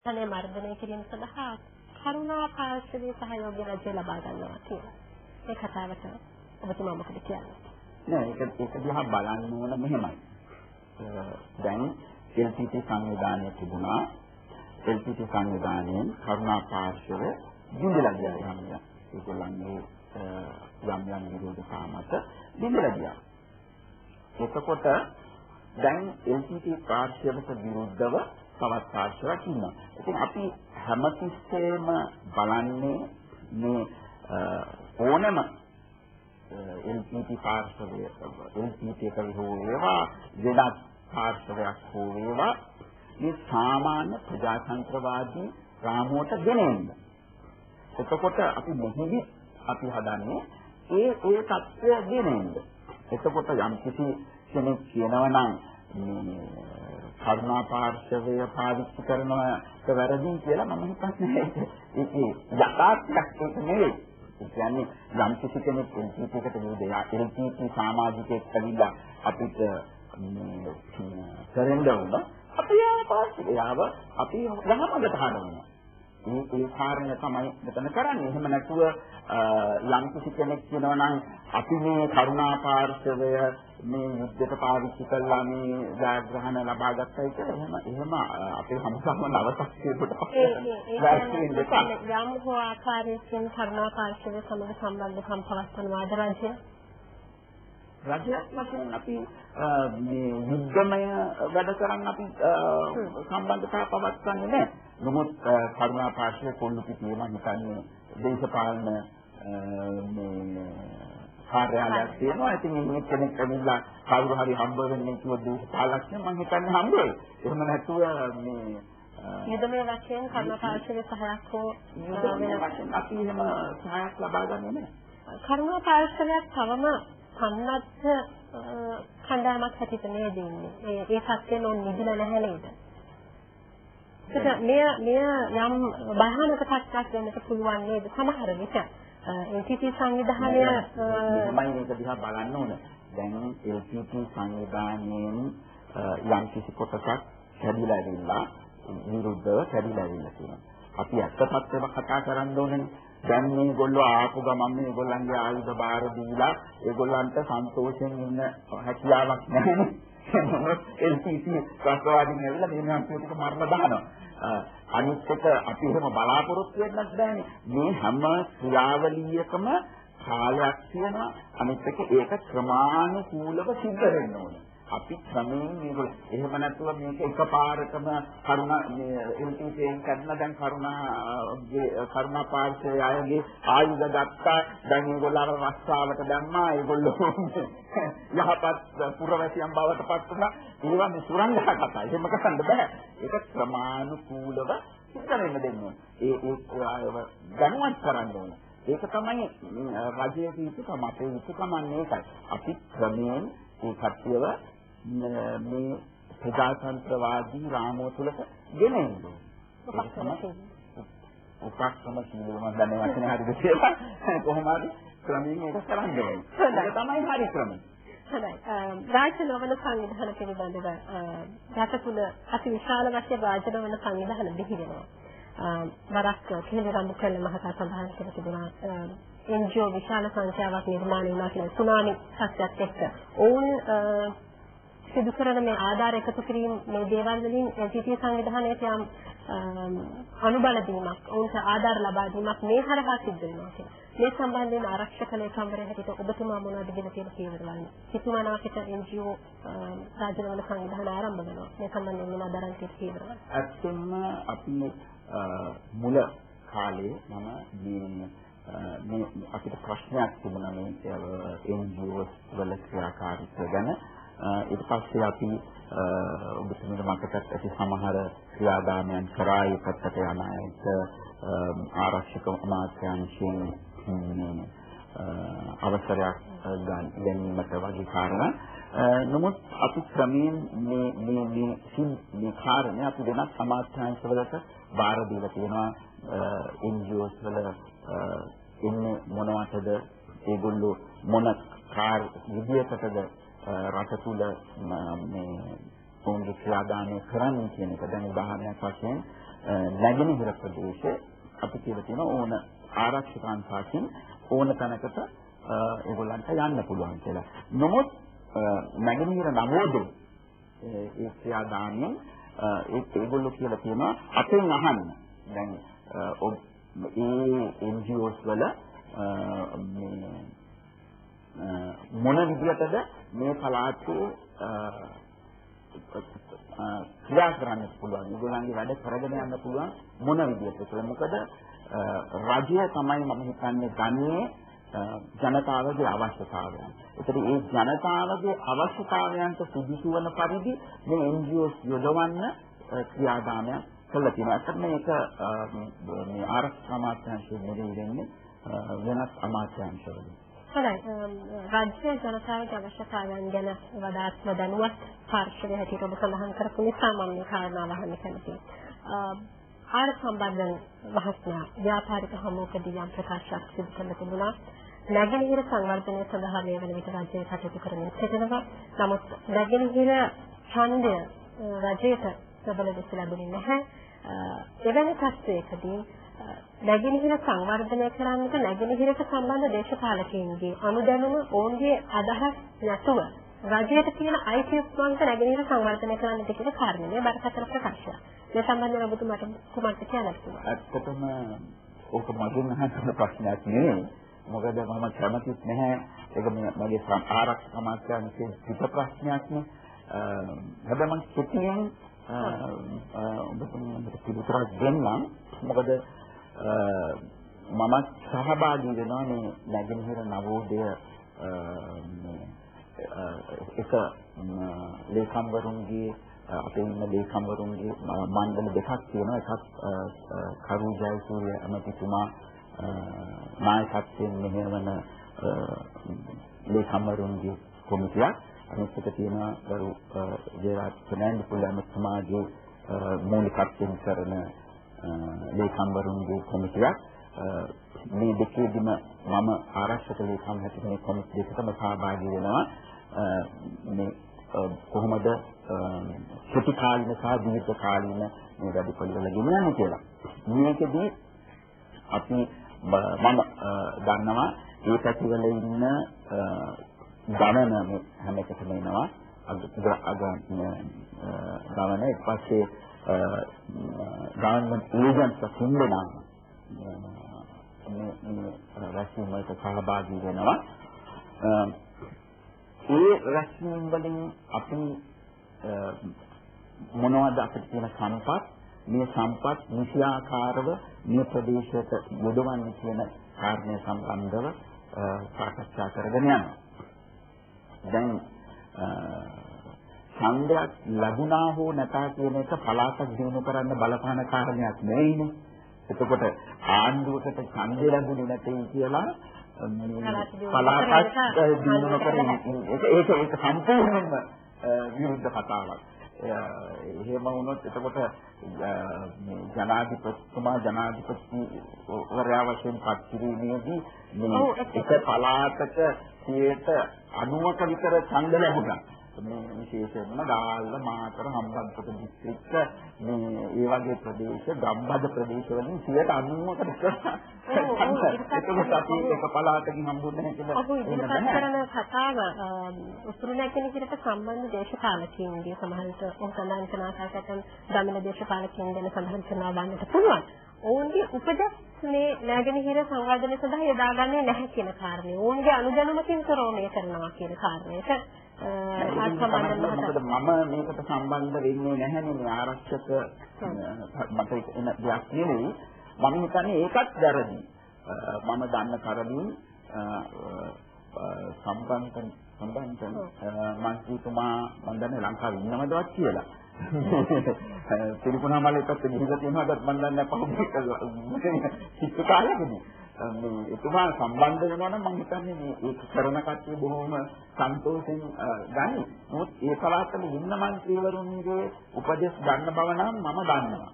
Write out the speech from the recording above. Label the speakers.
Speaker 1: සංවිධානය මර්ධනය කිරීම සඳහා කරුණා පාර්ශවයේ සහයෝගය රජය ලබා ගන්නවා කියලා. මේ කතාවට ඔබතුමා මොකද කියන්නේ?
Speaker 2: නෑ, ඒක දිහා බලන්න ඕන මෙහෙමයි. දැන් LTT සංවිධානය තිබුණා. LTT සංවිධානයෙන් කරුණා පාර්ශවය බිඳලා ගියා. ඒගොල්ලන්ගේ යම් යම් විරෝධතා මත බිඳලා ගියා. එතකොට දැන් LTT පාර්ශවයට විරුද්ධව තවත් පාර්ශවයක් ඉන්නවා. ඉතින් අපි හැමතිස්සෙම බලන්නේ මේ ඕනම LTT පාර්ශවය, LTT එක හෝ වේවා වෙනත් පාර්ශවයක් හෝ වේවා, මේ සාමාන්‍ය ප්‍රජාතන්ත්‍රවාදී රාමුවට ගෙන එන්න. එතකොට අපි මෙහිදී අපි හදන්නේ ඒ ඒ තත්ත්වය ගෙන එන්න. එතකොට යම් කිසි කෙනෙක් කියනවා නම් මේ කරුණා පාර්ශවය පාවිච්චි කරනවා ඒක වැරදි කියලා මම හිතන්නේ ඒකේ යථාර්ථයක් ඒක නෙවෙයි. ඒ කියන්නේ යම් කිසි කෙනෙක් LTT එකට විරුද්ධ, LTT සමාජිකයෙක් ඇවිල්ලා අපිට මේ සරෙන්ඩර් වුණා, අපි යාව පාවිච්චි යාව අපි යහමඟට හරවනවා. මේ ඒ කාරණය තමයි මෙතන කරන්නේ. එහෙම නැතුව යම් කිසි කෙනෙක් කියනවා නම් අපි මේ කරුණා පාර්ශවය මේ යුද්ධයට පාවිච්චි කළා මේ ජයග්‍රහණ ලබා ගත්තයි කියලා එහෙම එහෙම අපේ හැමදාම නවතක්කේකට
Speaker 1: යම් හෝ ආකාරයකින් කරුණා පාර්ශවය සමග සම්බන්ධකම් පවත්වන රජය
Speaker 2: රජයක් වශයෙන් අපි මේ යුද්ධමය වැඩ කරන් අපි සම්බන්ධතා පවත්වන්නේ නැහැ. නමුත් කරුණා පාර්ශවය කොල්ලු පිටියේ මම හිතන්නේ දේශපාලන මේ කාර්යාලයක් තියෙනවා. ඉතින් මේ කෙනෙක් ඇවිල්ලා කවුරු හරි හම්බ වෙන්නේ කිව්වොත් දේශපාලඥ මම හිතන්නේ හම්බ වෙයි. එහෙම නැතුව මේ
Speaker 1: යුදමය වශයෙන් කරුණා පාර්ශවයේ සහායක් හෝ
Speaker 2: වෙන වශයෙන් අපි එහෙම සහායක් ලබා ගන්නේ නැහැ.
Speaker 1: කරුණා පාර්ශවයක් තවම සන්නද්ධ කණ්ඩායමක් හැටියට නේද ඉන්නේ. ඒ සත්‍යයෙන් ඔවුන් නිදිලා නැහැ නේද? ඒක මෙය මෙය යම් භයානක තත්ත්වයක් වෙන්නට පුළුවන් නේද සමහර විට. LTT සංවිධානය
Speaker 2: මම මේක දිහා බලන්න ඕන. දැන් LTT සංවිධානයෙන් යම් කිසි කොටසක් කැඩිලා ඇවිල්ලා විරුද්ධව කැඩිලා ඇවිල්ලා තියෙනවා. අපි ඇත්ත තත්ත්වයක් කතා කරන්න ඕනනේ. දැන් මේගොල්ලෝ ආපු ගමන් මේගොල්ලන්ගේ ආයුධ බාර දීලා ඒගොල්ලන්ට සන්තෝෂෙන් ඉන්න හැකියාවක් නැහැනේ. LTT රාජ්‍යවාදීන් ඇවිල්ලා මේ මේ ටික මරලා දානවා. අනිත් එක අපි එහෙම බලාපොරොත්තු වෙන්නත් බෑනේ. මේ හැම ක්‍රියාවලියකම කාලයක් තියෙනවා. අනිත් එක ඒක ක්‍රමානුකූලව සිද්ධ වෙන්න ඕනේ. අපි ක්‍රමයෙන් මේක එහෙම නැතුව මේක එකපාරටම කරුණා මේ LTT එකෙන් කරන දැන් කරුණා පාර්ශවයේ අයගේ ආයුධ ගත්තා, දැන් ඒගොල්ලෝ අර රස්සාවට දැම්මා, ඒගොල්ලෝ යහපත් පුරවැසියන් බවට පත් වුණා. ඒවා මේ සුරංගනා කතා. එහෙම කරන්න බෑ. ඒක ක්‍රමානුකූලව සිද්ධ වෙන්න දෙන්න ඕනේ. ඒ ඒ අයව දැනුවත් කරන්න ඕනේ. ඒක තමයි රජයේ යුතුකම, අපේ යුතුකම ඒකයි. අපි ක්‍රමයෙන් ඒ කට්ටියව මේ ප්‍රජාතන්ත්‍රවාදී රාමුව තුලට ගෙන එන්න ඕනේ. උපක්‍රමශීලීව මම දන්නේ වචනේ හරිද කියලා. කොහොම හරි ක්‍රමයෙන් ඒක කරන්න ඕනේ. ඒක තමයි හරි ක්‍රමය.
Speaker 1: හොඳයි. රාජ්‍ය නොවන සංවිධාන පිළිබඳව රට තුළ අති විශාල වශයෙන් රාජ්‍ය නොවන සංවිධාන බිහි වෙනවා. වරක් කෙහෙල් රඹුකල්ල මහතා සඳහන් කර තිබුණා NGO විශාල සංඛ්‍යාවක් නිර්මාණය වුණා කියලා සුනාමි සත්‍යයත් එක්ක. ඔවුන් සිදු කරන මේ ආධාර එකතු කිරීම මේ දේවල් වලින් LTT සංවිධානයට යම් අනුබල දීමක්, ඔවුන්ට ආධාර ලබා දීමක් මේ හරහා සිද්ධ වෙනවා කියලා. මේ සම්බන්ධයෙන් ආරක්ෂක ලේකම්වරයා හැටියට ඔබතුමා මොනවද ගෙන තියෙන පියවරවල්? සිතුවනාකට NGO රාජ්‍ය නොවන සංවිධාන ආරම්භ වෙනවා. මේ සම්බන්ධයෙන් මොනවද අරන් තියෙන පියවරවල්?
Speaker 2: ඇත්තටම අපි මුල කාලේ මම මේ අපිට ප්‍රශ්නයක් තිබුණා මේ NGOs වල ක්‍රියාකාරීත්වය ගැන. ඊට පස්සේ අපි ඔබතුමීට මතකත් ඇති සමහර ක්‍රියාදාමයන් කරා. ඒ පැත්තට යන අයට ආරක්ෂක අමාත්‍යාංශයෙන් අවසරයක් ගැනීමට වගේ කාරණා. නමුත් අපි ක්‍රමයෙන් මේ මේ මේ මේ කාරණේ අපි වෙනත් අමාත්‍යාංශවලට බාර දීලා තියෙනවා. NGOs වල ඉන්නේ මොනවටද, ඒගොල්ලෝ මොන විදියකටද රට තුල මේ ඔවුන්ගේ ක්‍රියාදාමය කරන්නේ කියන එක. දැන් උදාහරණයක් වශයෙන් නැගෙනහිර ප්‍රදේශයේ අපි කියලා තියෙනවා ඕන ආරක්ෂක අංශයෙන් ඕන තැනකට ඒගොල්ලන්ට යන්න පුළුවන් කියලා. නමුත් නැගෙනහිර නවෝදය ඒ ක්‍රියාදාමයෙන් ඒගොල්ලෝ කියලා තියෙනවා අපෙන් අහන්න. දැන් ඒ NGOs වල මේ මොන විදියටද මේ පළාතේ ක්‍රියා කරන්න පුළුවන්, ඒගොල්ලන්ගේ වැඩ කරගෙන යන්න පුළුවන් මොන විදියටද කියලා. මොකද රජය තමයි මම හිතන්නේ ගන්නේ ජනතාවගේ අවශ්‍යතාවයන්. ඒතර ඒ ජනතාවගේ අවශ්‍යතාවයන්ට සුදුසු වන පරිදි මේ NGOs යොදවන්න ක්‍රියාදාමයක් කළා තියෙනවා. ඇත්තටම මේක මේ ආරක්ෂක අමාත්‍යාංශයෙන් නෙවෙයි වෙන්නේ, වෙනත් අමාත්‍යාංශවලින්.
Speaker 1: හොඳයි. රාජ්‍ය ජනතාවගේ අවශ්‍යතාවයන් ගැන වඩාත්ම දැනුවත් පාර්ශ්වය හැටියට ඔබ සඳහන් කරපු නිසා මම මේ කාරණාව අහන්න කැමතියි. ආර සම්බන්ධ මහත්මයා ව්‍යාපාරික හමුවකදී යම් ප්‍රකාශයක් සිදු කරලා තිබුණා. නැගෙනහිර සංවර්ධනය සඳහා මේ වන විට රජය කටයුතු කරමින් සිටිනවා. නමුත් නැගෙනහිර ඡන්දය රජයට ප්‍රබල ලෙස ලැබුණේ නැහැ. එවැනි තත්ත්වයකදී නැගෙනහිර සංවර්ධනය කරන්නට නැගෙනහිරට සම්බන්ධ දේශපාලකයින්ගේ අනුදැනුම, ඔවුන්ගේ අදහස් නැතුව රජයට තියෙන අයිතිය නැගෙනහිර සංවර්ධනය කරන්නට කියන කාරණය මේ බරපතල ප්‍රකාශයක්. මේ සම්බන්ධව ඔබතුමාට කුමක්ද කියන්න පුළුවන්?
Speaker 2: ඇත්තටම ඕක මගෙන් අහන්න ප්‍රශ්නයක් නෙවෙයි. මොකද මම කැමතිත් නැහැ. ඒක මගේ ආරක්ෂක අමාත්‍යාංශයේ පිට ප්‍රශ්නයක් නේ. හැබැයි මම කෙටියෙන් ඔබතුමාට පිළිතුරක් දෙන්නම්. මොකද මම සහභාගී වෙනවා මේ නැගෙනහිර නවෝදය එක ලේකම්වරුන්ගේ අපේ ඉන්න ලේකම්වරුන්ගේ මණ්ඩල දෙකක් තියෙනවා. එකක් කරු ජයසූරිය ඇමතිතුමා නායකත්වයෙන් මෙහෙයවන ලේකම්වරුන්ගේ කොමිටියක්. අනිත් එක තියෙනවා ගරු ජයරාජ් ෆර්නෑන්ඩෝ ඇමතිතුමාගේ මූලිකත්වයෙන් කරන ලේකම්වරුන්ගේ කොමිටියක්. මේ දෙකේදීම මම ආරක්ෂක ලේකම් හැටියට මේ කොමිටි දෙකටම සහභාගී වෙනවා. මේ කොහොමද කෙටි කාලින සහ දීර්ඝ කාලින මේ වැඩපිළිවෙල ගෙනියන්නේ කියලා. මේකෙදී අපි මම දන්නවා ඒ පැතිවල ඉන්න ගණන මේ හැම එකටම එනවා. අග ගණන ඊට පස්සේ ගවර්න්මන්ට් ඒජන්ට්ස් තුන්දෙනා මේ රැස්වීම වලට සහභාගී වෙනවා. ඒ රැස්වීම වලින් අපි මොනවද අපිට තියෙන සම්පත්, මේ සම්පත් නිසියාකාරව මේ ප්‍රදේශයට යොදවන්නේ කියන කාරණය සම්බන්ධව සාකච්ඡා කරගෙන යනවා. දැන් ඡන්දයක් ලැබුණා හෝ නැතා කියන එක පළාතක් දිනු කරන්න බලපාන කාරණයක් නෙවෙයිනේ. එතකොට ආණ්ඩුවකට ඡන්දය ලැබුණේ නැtei කියලා පළාතක් දිනු කරන ඒක ඒක සම්පූර්ණයෙන්ම විරුද්ධ කතාවක්. එහෙම වුණොත් එතකොට මේ ජනාධිපතිතුමා ජනාධිපතිවරයා වශයෙන් පත් කිරීමේදී මේ එක පළාතක 90ක විතර ඡන්ද ලැබුණා. මේ විශේෂයෙන්ම ගාල්ල, මාතර, හම්බන්තොට දිස්ත්‍රික්ක මේ ඒ වගේ ප්‍රදේශ, ගම්බද ප්‍රදේශ වලින් 90කට විතර එතකොට අපි එක පළාතකින් හම්බුන්නේ නැහැ කියලා.
Speaker 1: ඔහු ඉදිරිපත් කරන කතාව උතුරු නැගෙනහිරට සම්බන්ධ දේශපාලකයින්ගේ සමහර විට ඔහු සඳහන් කරන ආකාරයට දමිළ දේශපාලකයින් ගැන සඳහන් කරනවා වන්නට පුළුවන්. ඔවුන්ගේ උපදෙස් මේ නැගෙනහිර සංවර්ධනය සඳහා යොදාගන්නේ නැහැ කියන කාරණය. ඔවුන්ගේ අනුදැනුමකින් තොරව මේ කරනවා කියන කාරණයට
Speaker 2: මොකද මම මේකට සම්බන්ධ වෙන්නේ නැහැනේ. මේ ආරක්ෂක මට එන දෙයක් නෙවෙයි. මම හිතන්නේ ඒකත් වැරදි. මම දන්න තරමින් සම්බන්ධ මන්ත්‍රීතුමා මම දන්නේ ලංකාවේ ඉන්නවදවත් කියලා. තිරිකුණාමලේ පැත්තේ ගිහිල්ලා තියෙනවදත් මම දන්නේ නැහැ පහුගිය සිත්තු කාලෙකදී. මේ එතුමා සම්බන්ධ වෙනවා නම් මම හිතන්නේ මේ ඒක කරන කට්ටිය බොහොම සන්තෝෂෙන් ගනි. නමුත් ඒ පළාතවල ඉන්න මන්ත්‍රීවරුන්ගේ උපදෙස් ගන්න බව නම් මම දන්නවා.